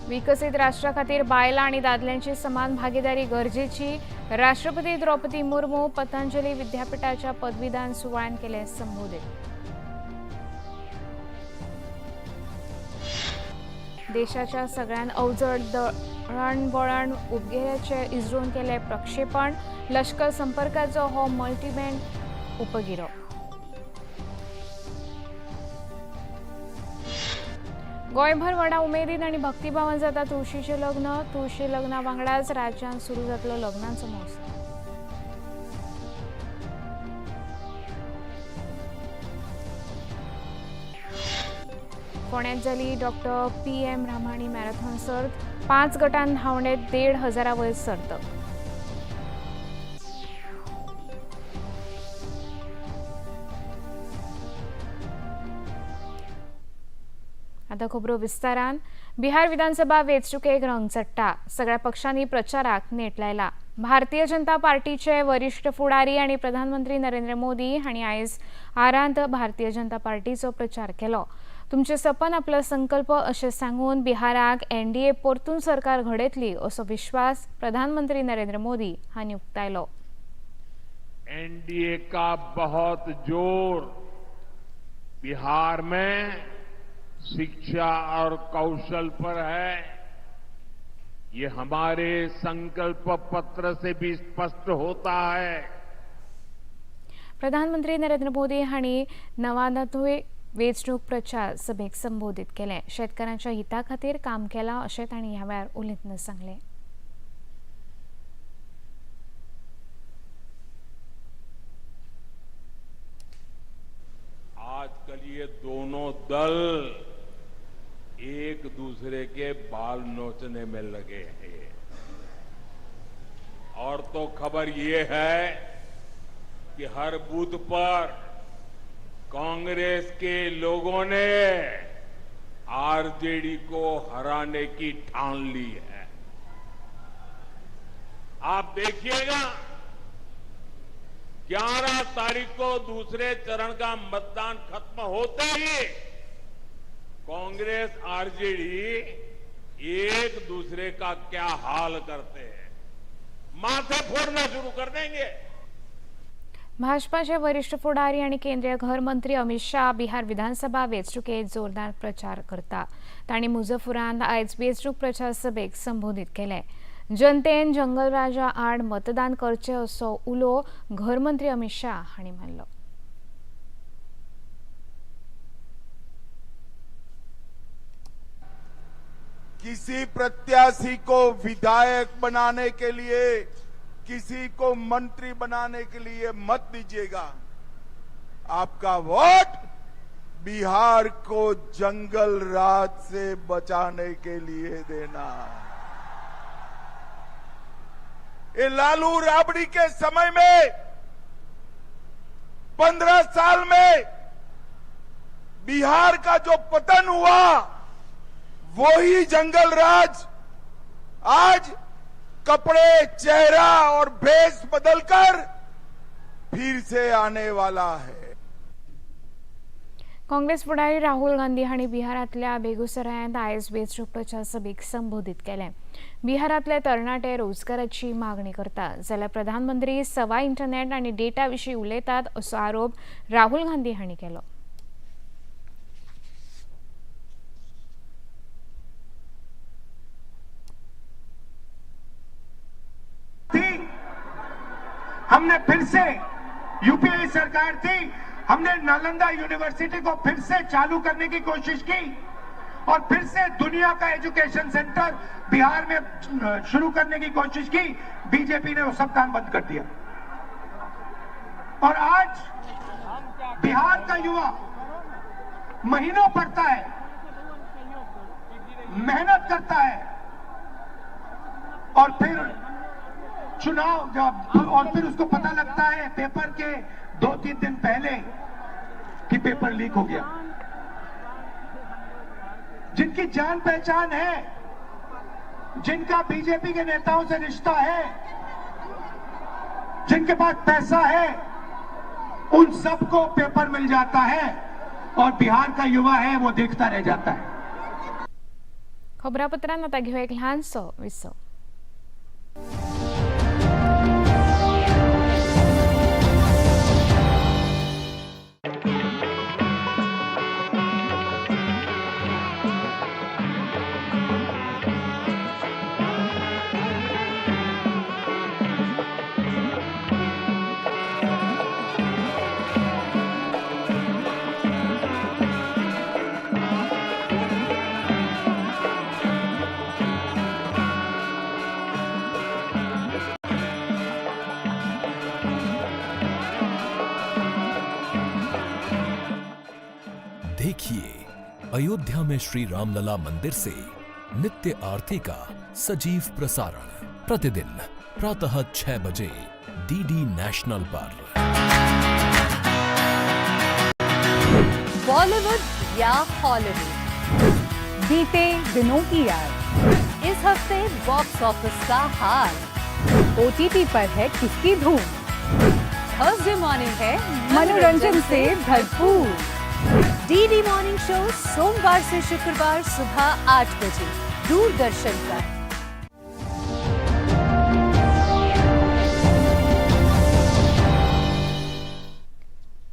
विकसीत राष्ट्रा खातीर बायलां आनी दादल्यांची समान भागीदारी गरजेची. राष्ट्रपती द्रौपदी मुर्मू पतंजली विद्यापीठाच्या पदवीदान सुवाळ्यान केले संबोधित. देशाच्या सगळ्यात अवजड दळणवळण उपगिऱ्याचे इस्रोन केले प्रक्षेपण. लष्कर संपर्काचो हो मल्टीबँड उपगिरो. गोंयभर व्हडा उमेदीन आनी भक्तिभावान जाता तुळशीचें लग्न. तुळशी लग्ना वांगडाच राज्यांत सुरू जातलो लग्नांचो महोत्सव. फोंड्यांत जाली डॉक्टर PM Ramani marathon सर्त. 5 गटान धांवणेत 1,500 वयर सर्तक. आता खबरो विस्तारान. बिहार विधानसभा वेंचणुकेक रंग चडटा. सगळ्या पक्षांनी प्रचाराक नेट लायला. भारतीय जनता पार्टीचे वरिष्ठ फुडारी आनी प्रधानमंत्री नरेंद्र मोदी हांणी आयज आरांत भारतीय जनता पार्टीचो प्रचार केलो. तुमचे सपन आपलो संकल्प अशें सांगून बिहाराक एनडीए परतून सरकार घडयतली असो विश्वास प्रधानमंत्री नरेंद्र मोदी हांणी उक्तायलो. एनडीए का बहुत जोर बिहार में शिक्षा और कौशल पर है. ये हमारे संकल्प पत्र से भी स्पष्ट होता है. प्रधानमंत्री नरेंद्र मोदी हांणी नवादांतूय वेंचणूक प्रचार सभेक संबोधित केलें. शेतकारांच्या हिता खातीर काम केलां अशें तांणी ह्या वेळार उलयतना सांगलें. आजकल ये दोनों दल एक दूसरे के बाल नोचने में लगे हैं. और तो खबर ये है कि हर बूथ पर कांग्रेस के लोगों ने आरजेडी को हराने की ठान ली है. आप देखिएगा 11 तारीख को दूसरे चरण का मतदान खत्म होते ही कांग्रेस आरजेडी एक दूसरे का क्या हाल करते हैं, माथे फोड़ना शुरू कर देंगे. भाजपाचे वरिष्ठ फुडारी आणि केंद्रीय घरमंत्री अमित शाह बिहार विधानसभा वेंचणुकेत जोरदार प्रचार करता. तांणी मुजफ्फरांत आयज वेंचणूक प्रचार सभेक संबोधित केले. जनतेन जंगलराजा आड मतदान करचें असो उलो घरमंत्री अमित शाह हांणी मारलो. किसी प्रत्याशी को विधायक बनाने के लिए, किसी को मंत्री बनाने के लिए मत दीजिएगा. आपका वोट बिहार को जंगल राज से बचाने के लिए देना. ये लालू राबड़ी के समय में 15 साल में बिहार का जो पतन हुआ, वही जंगल राज आज कपड़े, चेहरा और भेष बदलकर फिर से आने वाला है. काँग्रेस फुडारी राहुल गांधी हांणी बिहारांतल्या बेगुसरायांत आयज वेंचणूक प्रचार सभेक संबोधित केलें. बिहारांतले तरणाटे रोजगाराची मागणी करतात जाल्यार प्रधानमंत्री सवा इंटरनेट आनी डेटा विशीं उलयतात असो आरोप राहुल गांधी हांणी केलो. हमने फिर से यूपीए सरकार थी, हमने नालंदा यूनिवर्सिटी को फिर से चालू करने की कोशिश की और फिर से दुनिया का एजुकेशन सेंटर बिहार में शुरू करने की कोशिश की. बीजेपी ने वो सब काम बंद कर दिया. और आज बिहार का युवा महीनों पढ़ता है, मेहनत करता है और फिर चुनाव जब और फिर उसको पता लगता है पेपर के 2-3 दिन पहले कि पेपर लीक हो गया. जिनकी जान पहचान है, जिनका बीजेपी के नेताओं से रिश्ता है, जिनके पास पैसा है, उन सबको पेपर मिल जाता है और बिहार का युवा है वो देखता रह जाता है. खबरापत्रांत आतां घेवया एक ल्हानसो विसव. देखिए अयोध्या में श्री रामलला मंदिर से नित्य आरती का सजीव प्रसारण प्रतिदिन प्रातः 6 बजे डीडी नेशनल पर। बॉलीवुड या हॉलीवुड, बीते दिनों की याद, इस हफ्ते बॉक्स ऑफिस का हाल, ओटीटी पर है किसकी धूम, थर्सडे मॉर्निंग है मनोरंजन से भरपूर। डीडी मॉर्निंग शो सोमवार से शुक्रवार सुबह 8 बजे दूरदर्शन पर।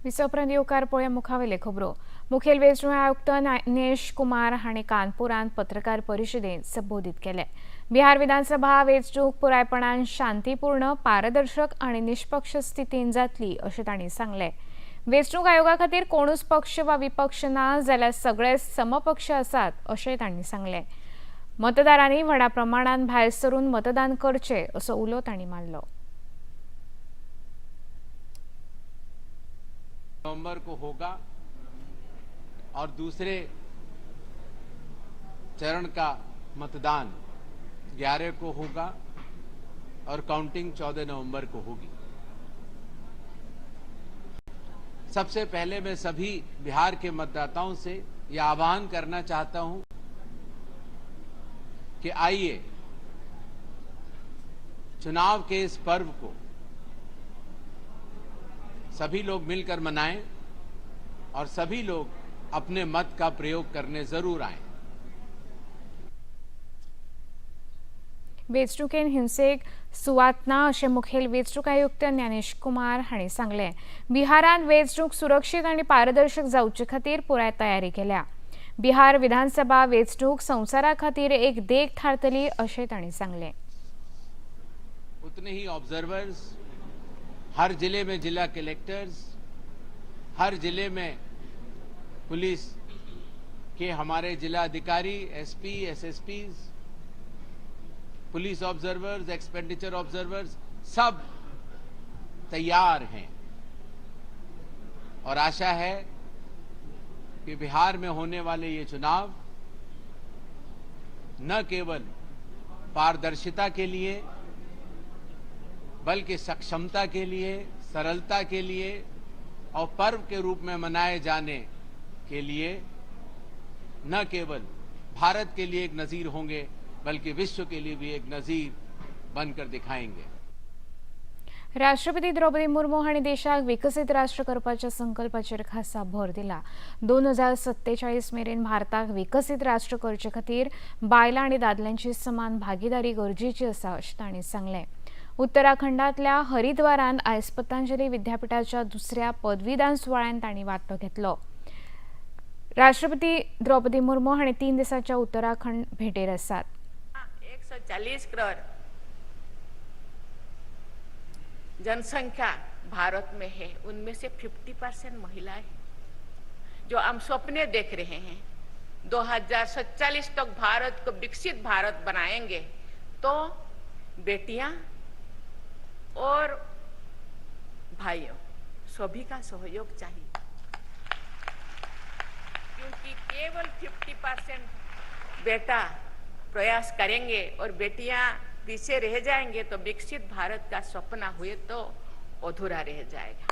विसव उपरांत येवकार पळोवया मुखावेले खबरो. मुखेल वेंचणूक आयुक्त ज्ञानेश कुमार हांणी कानपुरांत पत्रकार परिशदेंत संबोधीत केलें. बिहार विधानसभा वेंचणूक पुरायपणान शांतीपूर्ण, पारदर्शक आनी निष्पक्ष स्थितीन जातली अशें तांणी सांगलें. वेंचणूक आयोगा खातीर कोणूच पक्ष वा विपक्ष ना जाल्यार सगळे समपक्ष आसात अशेंय तांणी सांगलें. मतदारांनी व्हडा प्रमाणान भायर सरून मतदान करचें असो उलो तांणी मारलो. नवंबर को होगा और दूसरे चरण का मतदान 11 को होगा और काउंटिंग 14 नवंबर को होगी। सबसे पहले मैं सभी बिहार के मतदाताओं से यह आह्वान करना चाहता हूं कि आइए चुनाव के इस पर्व को सभी लोग मिलकर मनाएं और सभी लोग अपने मत का प्रयोग करने जरूर आएं। वेंचणुकेन हिंसेक सुवात ना अशें मुखेल वेंचणूक आयुक्त ज्ञानेश कुमार हांणी सांगलें. बिहारांत वेंचणूक सुरक्षीत आनी पारदर्शक जावचे खातीर पुराय तयारी केल्या. बिहार विधानसभा वेंचणूक संवसारा खातीर एक देख थारतली अशें तांणी सांगलें. उतने ही ऑब्जर्वर्स, हर जिले में जिला कलेक्टर्स, हर जिले में पुलिस के हमारे जिला अधिकारी, SP, SSPs, police observers, expenditure observers सब तैयार हैं और आशा है कि बिहार में होने वाले ये चुनाव न केवल पारदर्शिता के लिए बल्कि सक्षमता के लिए, सरलता के लिए और पर्व के रूप में मनाए जाने के लिए न केवल भारत के लिए एक नज़ीर होंगे बल्कि विश्व के लिए भी एक नज़ीर बनकर दिखाएंगे। राष्ट्रपती द्रौपदी मुर्मू हांणी देशाक विकसीत राष्ट्र करपाच्या संकल्पाचेर खासा भर दिला. 2047 मेरेन भारताक विकसीत राष्ट्र करचे खातीर बायलां आनी दादल्यांची समान भागीदारी गरजेची आसा अशें तांणी सांगलें. उत्तराखंडांतल्या हरिद्वारांत आयज पतंजली विद्यापिठाच्या दुसऱ्या पदवीदान सुवाळ्यांत तांणी वांटो घेतलो. राष्ट्रपती द्रौपदी मुर्मू हांणी 3 दिसांच्या उत्तराखंड भेटेर आसात. 140 करोड़ जनसंख्या भारत में है, उनमें से 50% महिलाएं हैं। जो हम सपने देख रहे हैं 2047 तक भारत को विकसित भारत बनाएंगे तो बेटियां और भाइयों सभी का सहयोग चाहिए, क्योंकि केवल 50% बेटा प्रयास करेंगे और बेटियां पीछे रह जाएंगे तो विकसित भारत का सपना हुए तो अधूरा रह जाएगा।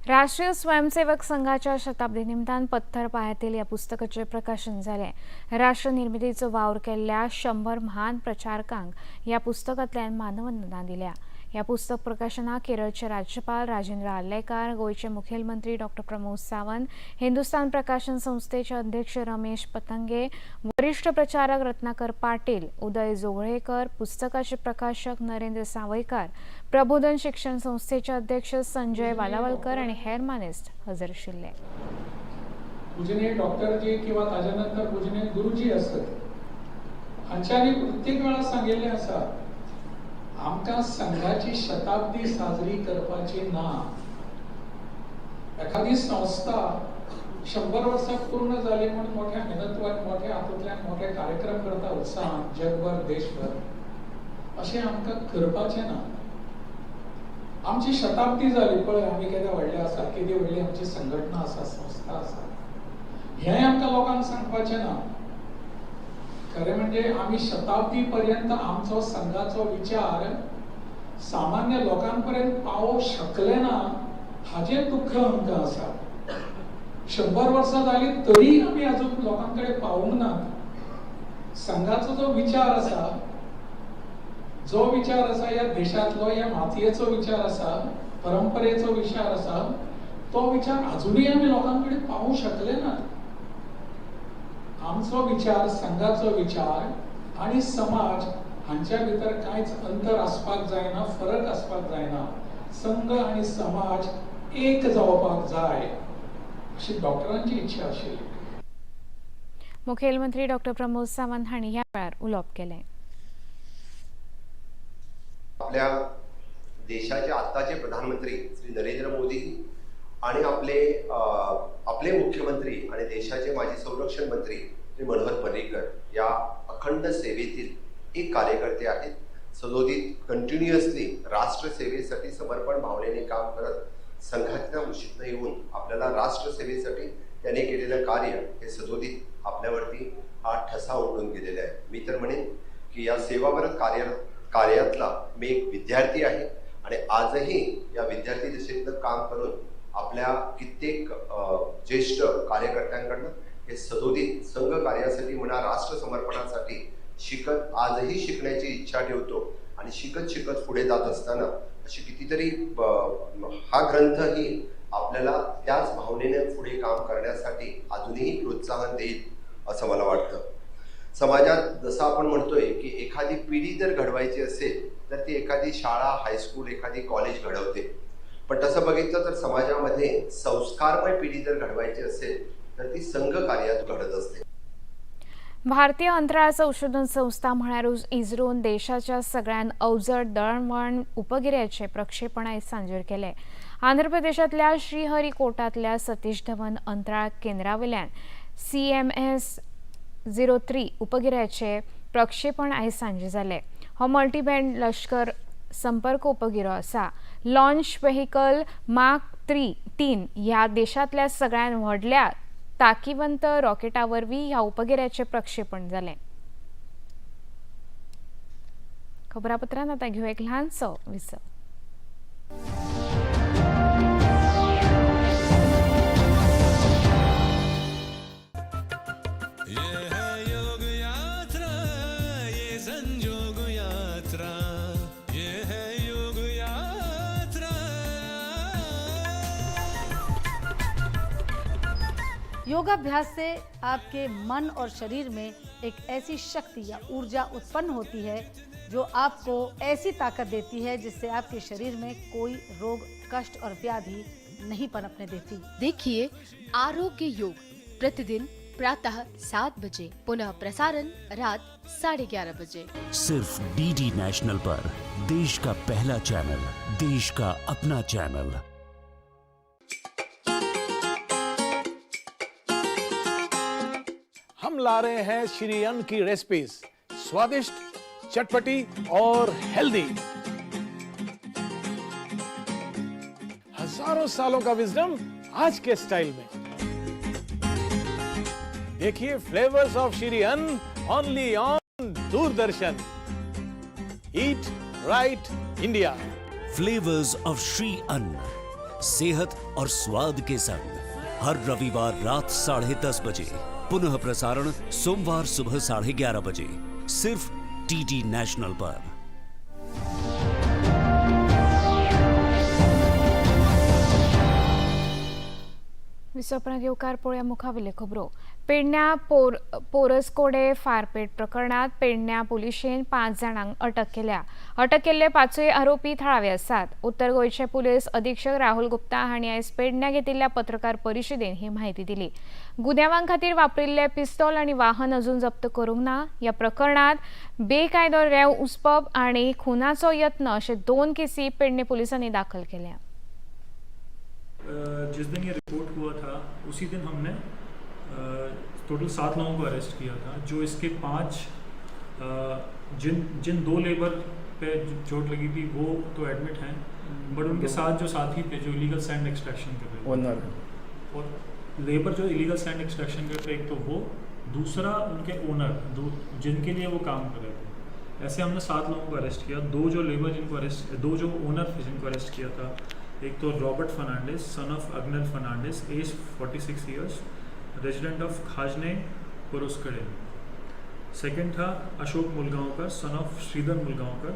राष्ट्रीय स्वयंसेवक संघाच्या शताब्दी निमतान पत्थर पायातील या पुस्तकाचे प्रकाशन जालें. राष्ट्रनिर्मितीचो वावर केल्ल्या 100 महान प्रचारकांक ह्या पुस्तकांतल्यान मानवंदना दिल्या. ह्या पुस्तक प्रकाशनाक केरळचे राज्यपाल राजेंद्र आर्लेकार, गोंयचे मुखेलमंत्री डॉ प्रमोद सावंत, हिंदुस्तान प्रकाशन संस्थेचे अध्यक्ष रमेश पतंगे, वरिष्ठ प्रचारक रत्नाकर पाटील, उदय जोगळेकर, पुस्तकाचे प्रकाशक नरेंद्र सावयकार, प्रबोधन शिक्षण संस्थेचे अध्यक्ष संजय वालावलकर आणि हेर मानेस्त हजर आशिल्ले. पूजनीय डॉक्टरजी किंवा ताज्या नंतर पूजनीय गुरुजी आसत हांच्यांनी प्रत्येक वेळार सांगिल्लें आसा, आमकां संघाची शताब्दी साजरी करपाची ना. एखादी संस्था 100 वर्सां पूर्ण जाली म्हूण मोठ्या मेहनतवान मोठ्या हातूंतल्यान मोठे कार्यक्रम करता उत्साहान जगभर देशभर, अशें आमकां करपाचें ना. आमची शताब्दी जाली पळय आमी केदे व्हडले आसा, केदी व्हडली आमची संघटना आसा, संस्था आसा, हें आमकां लोकांक सांगपाचें ना. खरें म्हणजे आमी शताब्दी पर्यंत आमचो संघाचो विचार सामान्य लोकांपर्यंत पावोवंक शकले ना हाजें दुख्ख आमकां आसा. 100 वर्सां जाली तरी आमी अजून लोकां कडेन पावूंक ना. संघाचो जो विचार आसा, जो विचार आसा ह्या देशांतलो, ह्या मातयेचो विचार आसा, परंपरेचो विचार आसा, तो विचार अजुनूय आमी लोकां कडेन पावोवंक शकले ना. आमचो विचार, संघाचो विचार आनी समाज हांच्या भितर कांयच अंतर आसपाक जायना, फरक आसपाक जायना. संघ आनी समाज एक जावपाक जाय अशी डॉक्टरांची इच्छा आशिल्ली. मुखेलमंत्री डॉक्टर प्रमोद सावंत हांणी ह्या वेळार उलोवप केलें. आपल्या देशाचे आत्ताचे प्रधानमंत्री श्री नरेंद्र मोदी आणि आपले आपले मुख्यमंत्री आणि देशाचे माजी संरक्षण मंत्री श्री मनोहर पर्रीकर या अखंड सेवेतील एक कार्यकर्ते आहेत. सदोदित कंटिन्युअसली राष्ट्रसेवेसाठी समर्पण भावनेने काम करत संघातल्या उशीतनं येऊन आपल्याला राष्ट्रसेवेसाठी त्यांनी केलेलं कार्य हे सदोदित आपल्यावरती हा ठसा उमटून गेलेला आहे. मी तर म्हणेन की या सेवावरत कार्यातला मी एक विद्यार्थी आहे आणि आजही या विद्यार्थी दशेतनं काम करून आपल्या कित्येक ज्येष्ठ कार्यकर्त्यांकडनं हे सदोदित संघ कार्यासाठी म्हणा राष्ट्रसमर्पणासाठी शिकत आजही शिकण्याची इच्छा ठेवतो आणि शिकत शिकत पुढे जात असताना अशी कितीतरी हा ग्रंथही आपल्याला त्याच भावनेने पुढे काम करण्यासाठी अजूनही प्रोत्साहन देईल असं मला वाटतं. समाजात जसं आपण म्हणतोय की एखादी पिढी जर घडवायची असेल तर ती एखादी शाळा, हायस्कूल, एखादी कॉलेज घडवते, पण तसं बघितलं तर समाजामध्ये संस्कारमय पिढी जर घडवायची असेल तर ती संघ कार्यात घडत असते. भारतीय अंतराळ संशोधन संस्था म्हळ्यारूच इस्रोन देशाच्या सगळ्यात अवजड दळणवळण उपगिऱ्याचे प्रक्षेपण आयज सांजेर केलें. आंध्र प्रदेशांतल्या श्रीहरिकोटांतल्या सतीश धवन अंतराळ केंद्रावेल्यान CMS 03 उपगिऱ्याचे प्रक्षेपण आयज सांजे जालें. हो मल्टीबँड लश्कर संपर्क उपगिरो आसा. लॉन्च व्हेकल मार्क 3 ह्या देशांतल्या सगळ्यात व्हडल्या ताकीवंत रॉकेटा वरवीं ह्या उपगिऱ्याचें प्रक्षेपण जालें. खबरापत्रांत आतां घेवया एक ल्हानसो विसव. योगाभ्यास से आपके मन और शरीर में एक ऐसी शक्ति या ऊर्जा उत्पन्न होती है जो आपको ऐसी ताकत देती है जिससे आपके शरीर में कोई रोग, कष्ट और व्याधि नहीं पनपने देती। देखिए आरोग्य योग प्रतिदिन प्रातः 7 बजे, पुनः प्रसारण रात 11:30 बजे, सिर्फ डीडी नेशनल पर। देश का पहला चैनल, देश का अपना चैनल। हम ला रहे हैं श्री अन्न की रेसिपीज, स्वादिष्ट, चटपटी और हेल्दी। हजारों सालों का विजडम आज के स्टाइल में। देखिए flavours of Shri Anna only on Doordarshan. Eat right India. Flavours of Shri Anna, सेहत और स्वाद के संग, हर रविवार रात 10:30 बजे, पुनः प्रसारण सोमवार सुबह 11:30 बजे, सिर्फ डीडी नेशनल पर। विसोपरांत येवकार पळोवया मुखावेल्यो खबरो. पेडण्या पोरसकोडे फारपेट प्रकरणात पेडण्या पुलिशेन 5 जाणांक अटक केल्या. अटक केल्ले 5 आरोपी थळावे आसात. उत्तर गोंयचे पुलीस अधीक्षक राहुल गुप्ता हांणी आयज पेडण्या घेतिल्ल्या पत्रकार परिशदेन ही म्हायती दिली. गुन्यांवां खातीर वापरिल्ले पिस्तोल आनी वाहन अजून जप्त करूंक ना. ह्या प्रकरणात बेकायदो रेंव उसपप आनी खुनाचो यत्न अशे 2 केसी पेडणे पुलिसांनी दाखल केल्या. जिस दिन ये रिपोर्ट हुआ था उसी दिन हमने टोटल 7 लोगों को अरेस्ट किया था, जो इसके 5 जिन 2 लेबर पे चोट लगी थी वो तो एडमिट हैं, बट उनके साथ जो साथी थे जो इलीगल सैंड एक्सट्रैक्शन कर रहे थे ओनर और लेबर जो इलीगल सैंड एक्सट्रैक्शन करते, एक तो वो, दूसरा उनके ओनर जिनके लिए वो काम कर रहे थे। ऐसे हमने 7 लोगों को अरेस्ट किया। 2 जो लेबर जिनको अरेस्ट, 2 जो ओनर थे जिनको अरेस्ट किया था, एक तो Robert Fernandes son of Agnel Fernandes, age 46 years, resident of Khajane Poroskade. Second था Ashok Mulgaonkar son of Shridhar Mulgaonkar,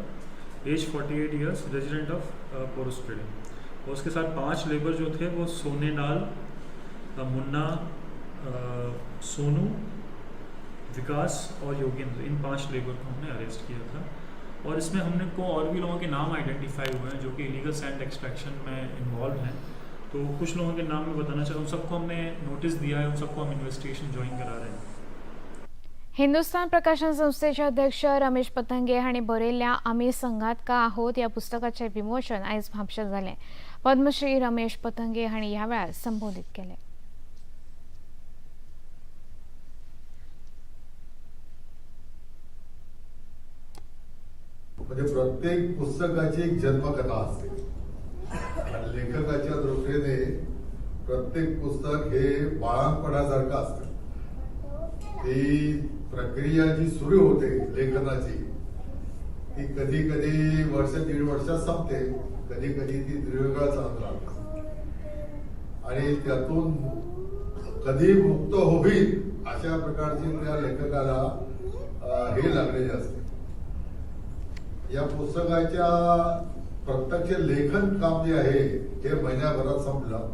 age 48 years, resident of Poroskade. और उसके साथ 5 लेबर जो थे वो सोने लाल, मुन्ना, सोनू, विकास और योगेंद्र, इन 5 लेबर को हमने अरेस्ट किया था। और इसमें हमने को और भी लोगों के नाम आइडेंटिफाई हुए हैं जो कि इलीगल सैंड एक्सट्रैक्शन में इन्वॉल्व हैं। तो कुछ लोगों के नाम मैं बताना चाहता हूँ, सबको हमने नोटिस दिया है, उन सबको हम इन्वेस्टिगेशन ज्वाइन करा रहे हैं। हिंदुस्तान प्रकाशन संस्थेचे अध्यक्ष रमेश पतंगे हांणी बरयल्ल्या आमी संघात का आहोत ह्या पुस्तकाचें विमोचन आयज म्हापशा जालें. पद्मश्री रमेश पतंगे हांणी ह्या वेळार संबोधीत केलें. म्हणजे प्रत्येक पुस्तकाची एक जन्मकथा असते आणि लेखकाच्या दृष्टीने प्रत्येक पुस्तक हे बाळांपणासारखं असतं. ती प्रक्रिया जी सुरू होते लेखनाची ती कधी कधी वर्ष दीड वर्षात संपते, कधी कधी ती दीर्घकाळ चालत राहते आणि त्यातून कधी मुक्त होईल अशा प्रकारची त्या लेखकाला हे लागलेले असते. या पुस्तकाच्या प्रत्यक्ष लेखन काम जे आहे ते महिन्याभरात संपलं.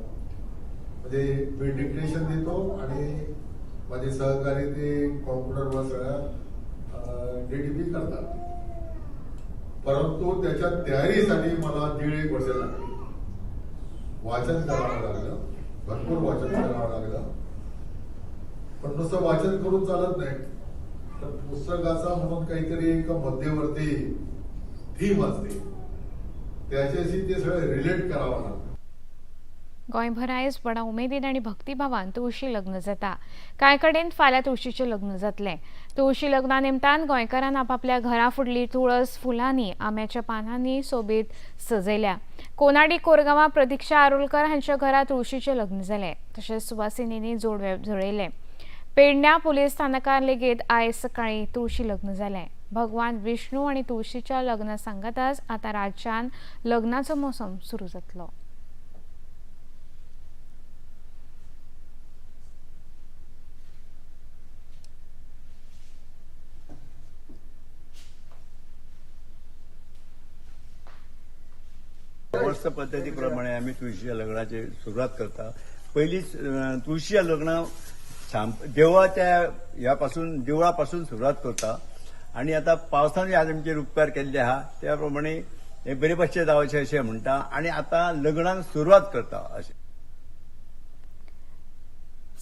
म्हणजे मी डिक्टेशन देतो आणि माझे सहकारी ते कॉम्प्युटरवर सगळ्या डीटीपी करतात, परंतु त्याच्या तयारीसाठी मला 1.5 वर्ष लागली. वाचन करावं लागलं, भरपूर वाचन करावं लागलं. पण नुसतं वाचन करून चालत नाही, तर पुस्तकाचा म्हणून काहीतरी एक मध्यवर्ती थीम असते, त्याच्याशी ते सगळं रिलेट करावं लागतं. गोंयभर आयज व्हडा उमेदीन आनी भक्तिभावान तुळशी लग्न जाता. कांय कडेन फाल्यां तुळशीचें लग्न जातलें. तुळशी लग्ना निमतान गोंयकारान आपापल्या घरा फुडली तुळस फुलांनी आंब्याच्या पानांनी सोबीत सजयल्या. कोनाडी कोरगांवां प्रतीक्षा आरोलकर हांच्या घरा तुळशीचें लग्न जालें. तशेंच सुवासिनींनी जोडवे जुळयलें. पेडण्या पुलीस स्थानकार लेगीत आयज सकाळीं तुळशी लग्न जालें. भगवान विष्णू आनी तुळशीच्या लग्ना सांगाताच आतां राज्यान लग्नाचो मोसम सुरू जातलो. वर्ष पद्दतीप्रमाणे आमी तुळशीच्या लग्नाची सुरवात करता. पयलीच तुळशीच्या लग्न देवळाच्या ह्या पासून देवळा पासून सुरवात करता आणि आता पावसान आज आमचेर उपकार केल्ले आहा त्या प्रमाणे हे बरे भाशेन जावचें अशें म्हणटा आणि आता लग्नाक सुरवात करता अशें.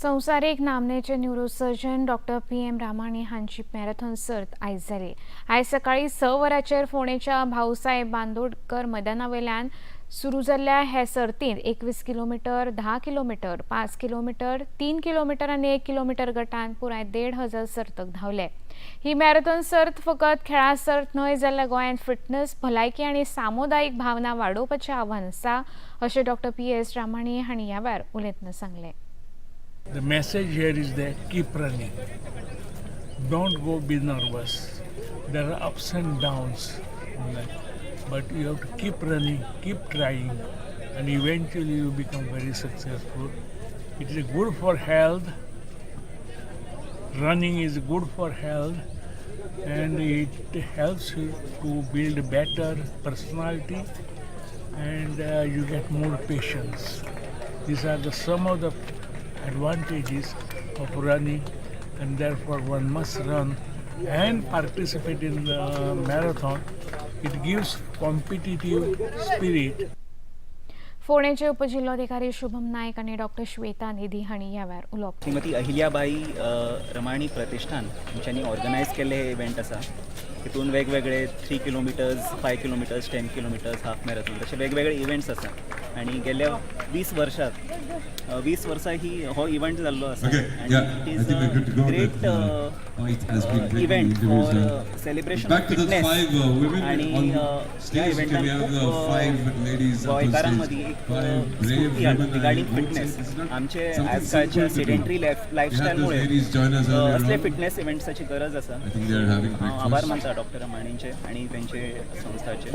संवसारीक नामनेचे न्युरोसर्जन डॉक्टर PM Ramani हांची मॅरेथॉन सर्त आयज जाली. आयज सकाळीं 6 वरांचेर फोंडेच्या भाऊसाहेब बांदोडकर मैदानावेल्यान सुरू जाल्ल्या हे सर्तींत 21 किलोमिटर, 10 किलोमिटर, 5 किलोमिटर, 3 किलोमिटर आनी 1 किलोमिटर गटान पुराय 1,500 सर्तक धांवले. ही मॅरेथॉन सर्त फकत खेळा सर्त न्हय जाल्यार गोंयांत फिटनेस, भलायकी आनी सामुदायीक भावना वाडोवपाचें आव्हान आसा अशें डॉक्टर PS Ramani हांणी ह्या वेळार उलयतना सांगलें. The message here is that keep running. Don't go be nervous. There are ups and downs in life, but you have to keep running, keep trying, and eventually you become very successful. It is good for health. Running is good for health, and it helps you to build better personality, and you get more patience. These are the some of the advantages of running, and therefore one must run and participate in the marathon. It gives competitive spirit. फोंडेंचे उपजिल्लोधिकारी Shubham Naik आनी doctor Shweta निधी हांणी ह्या वेळार उलोवप. श्रीमती अहिल्याबाई रमाणी प्रतिष्ठान हांच्यांनी organise केल्ले हे event आसा. हितून वेगवेगळे 3 kilometers, 5 kilometers, 10 kilometers, half marathon अशे वेगवेगळे इव्हेंट्स आसा आनी गेल्या 20 वर्सां 20 वर्सां ही हो इव्हेंट जाल्लो आसा आनी it is a great event for celebration of fitness. आनी ह्या इव्हेंटान खूब गोंयकारां मदीं एक स्फूर्ती हाडटा रिगार्डींग फिटनेस. आमचे आयज कालच्या सेडेंटरी लायफस्टायलमुळे असले फिटनेस इव्हेंट्साची गरज आसा. हांव आभार मानता डॉक्टर रमाणींचे आनी तेंचे संस्थाचे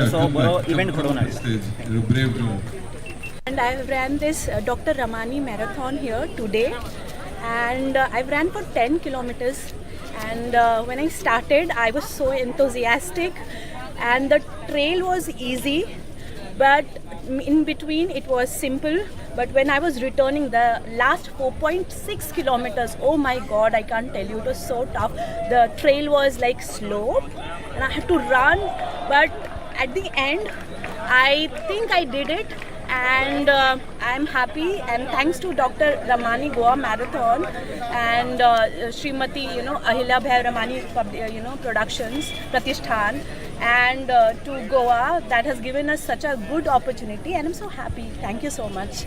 असो बरो इव्हेंट घडोवन हाडला. And I have ran this Dr. Ramani marathon here today, and I've ran for 10 kilometers, and when I started I was so enthusiastic and the trail was easy, but in between it was simple. But when I was returning the last 4.6 kilometers, oh my god, I can't tell you, it was so tough. The trail was like slope and I had to run, but at the end I think I did it. And I'm happy, and thanks to Dr. Ramani Goa Marathon and Srimati, Ahilyabai Ramani, Productions Pratishthan, and to Goa that has given us such a good opportunity, and I'm so happy. Thank you so much.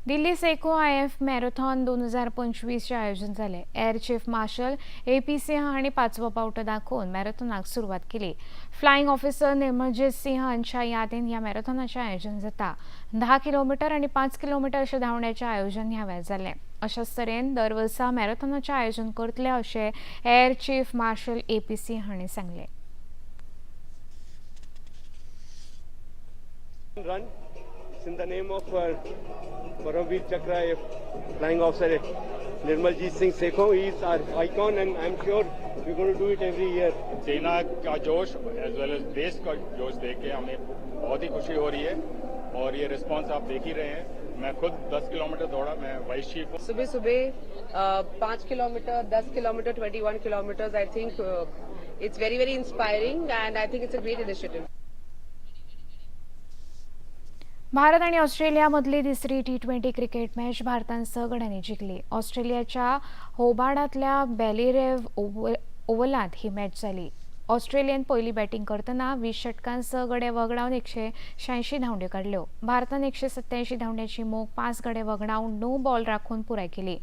Delhi Sekhon IF marathon 2025 आयोजन जालें. Air chief marshal AP Singh हांणी पांचवो पावटो दाखोवन मॅरेथॉनाक सुरवात केली. Flying officer Nirmaljit Singh हांच्या यादीन ह्या मॅरेथॉनाचें आयोजन जाता. 10 किलोमिटर आनी 5 किलोमिटर अशें धांवण्याचें आयोजन ह्या वेळार जालें. अशाच तरेन दर वर्सा मॅरेथॉनाचें आयोजन करतले अशें air chief marshal AP Singh हांणी सांगलें. Run in the name of Paramveer Chakra flying officer Nirmaljit Singh Sekhon. He is our icon and I'm sure we're going to do it every year. सेना का जोश as वेल as देश का जोश देख K हमें बहुत ही खुशी हो रही है और ये रिस्पांस आप देख ही रहे हैं. मैं खुद 10 किलोमीटर दौड़ा, मैं वाइस चीफ हूँ. सुबह सुबह 5 kilometre, 10 kilometre, 21 kilometre, I think it's very very inspiring and I think it's a great initiative. Bharat आणि ऑस्ट्रेलियामधली तिसरी T20 cricket match भारतान 6 गड्यांनी जिखली. ऑस्ट्रेलियाच्या होबार्डांतल्या बेलिरेव ओव्हलांत ही मॅच जाली. ऑस्ट्रेलियेन पयली बॅटिंग करतना 20 षटकां 6 गडे वगडावन 186 धांवड्यो काडल्यो. भारतान 187 धांवड्यांची मोख 5 गडे वगडावन 9 बॉल राखून पुराय केली.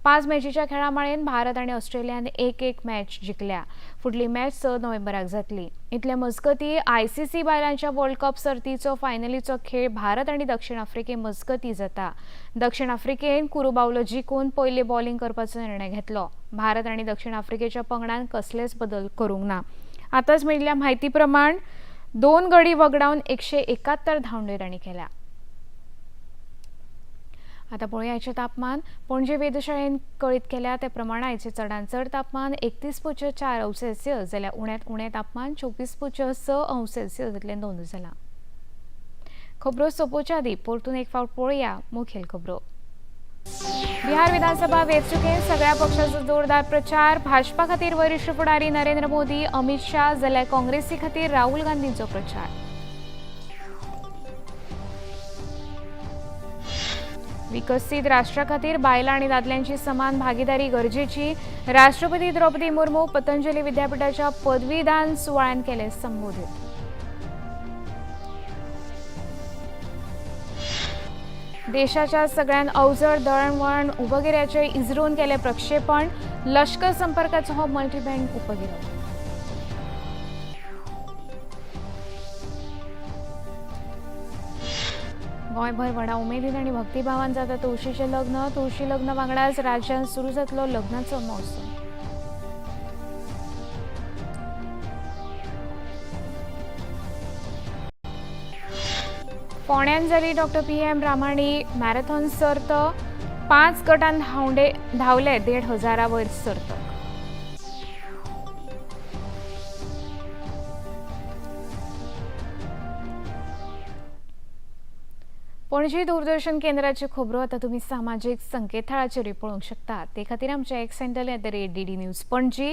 5 मॅचीच्या खेळामाळेन भारत आनी ऑस्ट्रेलियान 1-1 मॅच जिखल्या. फुडली मॅच 6 नोव्हेंबराक जातली. इतले मजगती ICC बायलांच्या वर्ल्ड कप सर्तीचो फायनलीचो खेळ भारत आनी दक्षिण आफ्रिके मजगती जाता. दक्षिण आफ्रिकेन कुरुबावलो जिखून पयली बॉलिंग करपाचो निर्णय घेतलो. भारत आनी दक्षिण आफ्रिकेच्या पंगडान कसलेच बदल करूंक ना. आतांच मेळिल्ल्या म्हायती प्रमाण 2 गडी वगडावन 171 धांवड्यो तांणी केल्या. आता पळोवया आयचें तापमान. पणजे वेधशाळेन कळीत केल्या ते प्रमाण आयचें चडांत चड तापमान 31.4 अंश सेल्सियस जाल्यार उण्यांत उणें तापमान 24.6 अंश सेल्सियस इतलें नोंद जालां. खबरो सोंपोवच्या आदीं परतून एक फावट पळोवया मुखेल खबरो. बिहार विधानसभा वेंचणुकेंत सगळ्या पक्षाचो जोरदार प्रचार. भाजपा खातीर वरिश्ठ फुडारी नरेंद्र मोदी, अमित शाह जाल्यार काँग्रेसी खातीर राहुल गांधींचो प्रचार. विकसीत राष्ट्रा खातीर बायलां आनी दादल्यांची समान भागीदारी गरजेची. राष्ट्रपती द्रौपदी मुर्मू पतंजली विद्यापीठाच्या पदवीदान सुवाळ्यान केले संबोधित. देशाच्या सगळ्यात अवजड दळणवळण उपगिऱ्याचे इस्रोन केले प्रक्षेपण. लष्कर संपर्काचो हो मल्टीबँड उपगिरो. गोंयभर व्हडा उमेदीन आनी भक्तिभावान जाता तुळशीचें लग्न. तुळशी लग्न वांगडाच राज्यांत सुरू जातलो लग्नाचो महोत्सव. फोंड्यान जाली डॉक्टर PM Ramani marathon सर्त. 5 गटान धांवले 1,500 वयर सर्तक. पणजी दूरदर्शन केंद्राच्यो खबरो आतां तुमी सामाजीक संकेतथळाचेरूय पळोवंक शकता. ते खातीर आमचें X handle @DD News Panaji,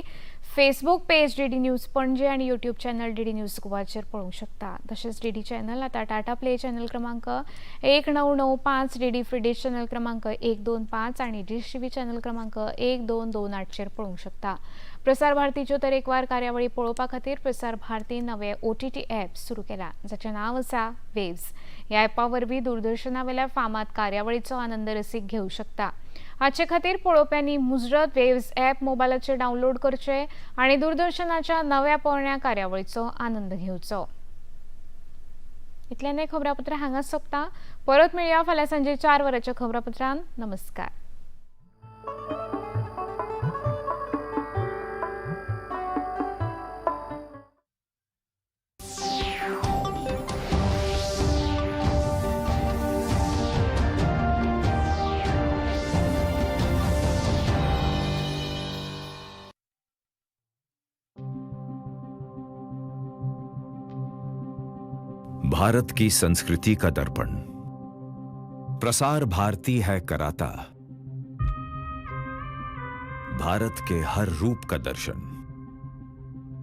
Facebook page DD News Panaji आनी यूट्यूब चॅनल डीडी न्यूज गोवाचेर पळोवंक शकता. तशेंच डीडी चॅनल आतां टाटा प्ले चॅनल क्रमांक 1995, डीडी फ्री डिश चॅनल क्रमांक 125 आनी डिश टीव्ही चॅनल क्रमांक 1228चेर पळोवंक शकता. प्रसार भारतीच्यो तरेकवार कार्यावळी पळोवपा खातीर प्रसार भारती नवे OTT app सुरू केला, जाचें नांव आसा वेव्स. ह्या ॲपा वरवीं दूरदर्शनावेल्या फामाद कार्यावळीचो आनंद रसीक घेवं शकता. हाचे खातीर पळोवप्यांनी मुजरत वेव्स ॲप मोबायलाचेर डावनलोड करचे आनी दूरदर्शनाच्या नव्या पोरण्या कार्यावळीचो आनंद घेवचो. इतल्यान हें खबरापत्र हांगाच सोंपता. परत मेळया फाल्यां सांजे 4 वरांच्या खबरापत्रान. नमस्कार. भारत की संस्कृति का दर्पण प्रसार भारती है कराता भारत के हर रूप का दर्शन।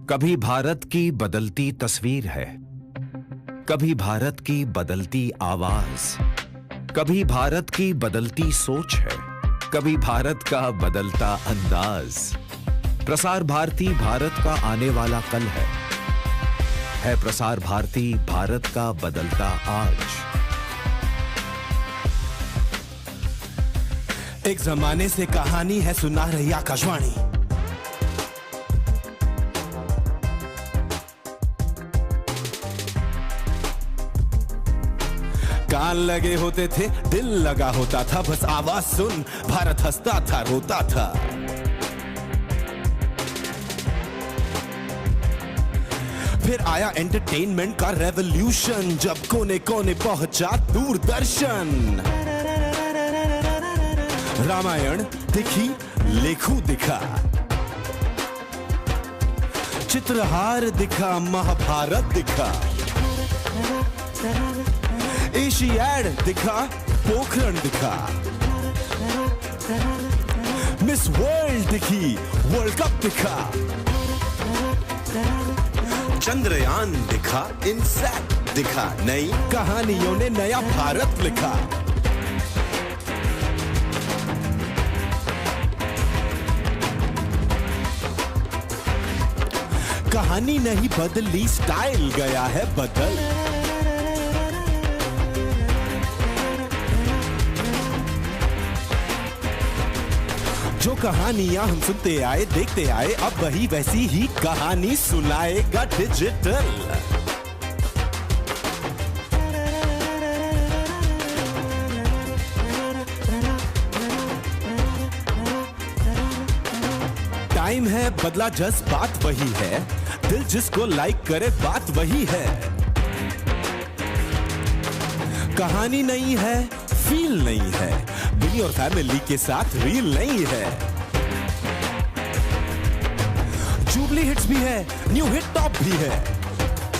कभी भारत की बदलती तस्वीर है, कभी भारत की बदलती आवाज, कभी भारत की बदलती सोच है, कभी भारत का बदलता अंदाज। प्रसार भारती भारत का आने वाला कल है प्रसार भारती भारत का बदलता आज। एक जमाने से कहानी है सुना रही आकाशवाणी, कान लगे होते थे, दिल लगा होता था, बस आवाज सुन भारत हंसता था, रोता था। फिर आया एंटरटेनमेंट का रेवोल्यूशन, जब कोने कोने पहुंचा दूरदर्शन। रामायण दिखी, लेखू दिखा, चित्रहार दिखा, महाभारत दिखा, एशियाड दिखा, पोखरण दिखा, मिस वर्ल्ड दिखी, वर्ल्ड कप दिखा, चंद्रयान दिखा, इनसैट दिखा, नई कहानियों ने नया भारत लिखा। कहानी नहीं बदली, स्टाइल गया है बदल। जो कहानियां हम सुनते आए, देखते आए, अब वही वैसी ही कहानी सुनाएगा डिजिटल। टाइम है बदला, जज्बात वही है, दिल जिसको लाइक करे बात वही है। कहानी नहीं है, फील नहीं है, बिनी और फैमिली के साथ रील नहीं है। जुबली हिट्स भी है, न्यू हिट टॉप भी है।